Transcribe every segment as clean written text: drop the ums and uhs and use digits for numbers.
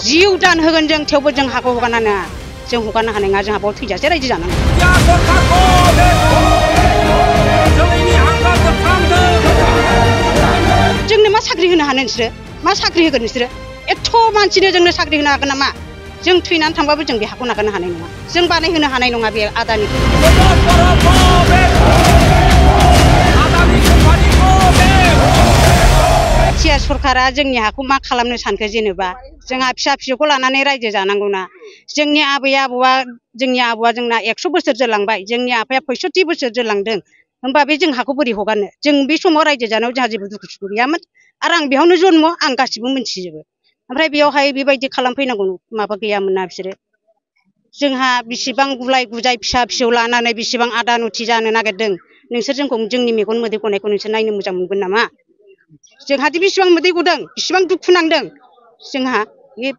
जिउ दान होगोन जों थेवबो जों हाखौ हगारना जों हगारनो हानाय नङा जोंहा बाव थैजासे रायजो जानांगौ। जोंनो मा साख्रि होनो हानो नोंसोरो मा साख्रि होगोन नोंसोरो एथ' मानसिनो जोंनो साख्रि होनो हागोन नामा जों थैनानै थांबाबो जों बे हाखौ नागारनो हानाय नङा जों बानायहोनो हानाय नङा बे आदानिखौ। सरकारा जोंनि हाखौ मा खालामनो सानखो जेनेबा जोंहा फिसा फिसौखौ लानानै रायजो जानांगौना जोंनि आबै आबौआ जोंना 100 बोसोर जोरलांबाय जोंनि आफाया 65 बोसोर जोरलांदों होमबा बे जों हाखौ बोरै हगारनो जों बे समाव रायजो जानायाव जोंहा जेबो दुखु सुखु गैयामोन आरो आं बेयावनो जन्म आं गासिबो मिथिजोबो ओमफ्राय बेयावहाय बेबायदि खालामफैनांगौ माबा गैयामोन ना बिसोरो जोंहा बिसिबां गुलाय गुजाय फिसा फिसौ लानानै बिसिबां आदानुथि जानो नागिरदों नोंसोर जोंखौ जोंनि मेगन मोदै गनायखौ नोंसोर नायनो मोजां मोनगोन नामा जोंहादि बेसेबां मोदै गदों बेसेबां दुखु नांदों जोंहा बे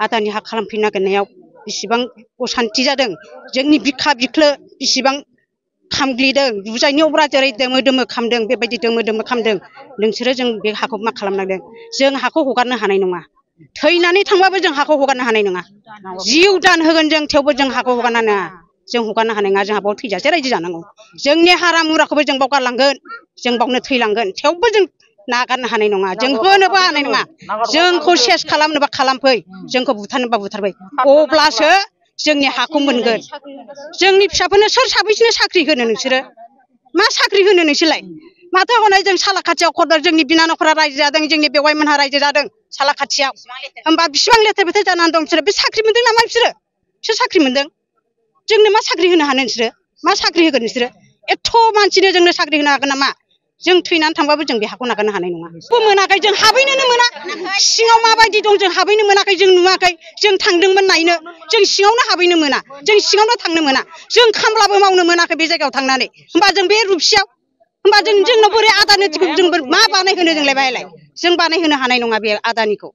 आदानि हा खालामफैनो नागिरनायाव बेसेबां असान्थि जादों जोंनि बिखा बिख्लो बेसेबां खामग्लिदों बुजायनि अब्रा जेरै दोमो दोमो खामदों बेबायदि दोमो दोमो खामदों नोंसोरो जों बे हाखौ मा खालामनांदों जों हाखौ हगारनो हानाय नङा थैनानै थांबाबो जों हाखौ हगारनो हानाय नङा जिउ दान होगोन जों थेवबो जों हाखौ हगारना जों हगारनो हानाय नङा जोंहा बाव थैजासे रायजो जानांगौ जोंनि हारा मुराखौबो जों बाव गारलांगोन जों बावनो थैलांगोन थेवबो जों नागारनो हानाय नङा जों होनोबो हानाय नङा जोंखौ सेस खालामनोबा खालामफै जोंखौ बुथारनोबा बुथारफै अब्लासो जोंनि हाखौ मोनगोन जोंनि फिसाफोरनो सोर साबैसोनो साख्रि होनो नोंसोरो मा साख्रि होनो नोंसोरलाय माथो हनै जों सालाखाथियाव खरदर जोंनि बिनानावफोरा रायजो जादों जोंनि बेवाइमोनहा रायजो जादों सालाखाथियाव होमबा बिसिबां लेथेर फेथेर जानानै दं बिसोरो बे साख्रि मोनदों नामा बिसोर साख्रि मोनदों जोंनो मा साख्रि होनो हानो नोंसोरो मा साख्रि होगोन नोंसोरो एथ' मानसिनो जोंनो साख्रि होनो हागोन नामा जों थैनानै थांबाबो जों बे हाखौ नागारनो हानाय नङा मोनाखै जों हाबैनोनो मोना सिङाव माबायदि दं जों हाबैनो मोनाखै जों नुवाखै जों थांदोंमोन नायनो जों सिङावनो हाबैनो मोना जों सिङावनो थांनो मोना जों खामलाबो मावनो मोनाखै बे जायगायाव थांनानै होमबा जों बे रुपसियाव होमबा जों जोंनाव बोरै आदानिखौ जों मा बानायहोनो जोंलाय बाहायलाय जों बानायहोनो हानाय नङा बे आदानिखौ।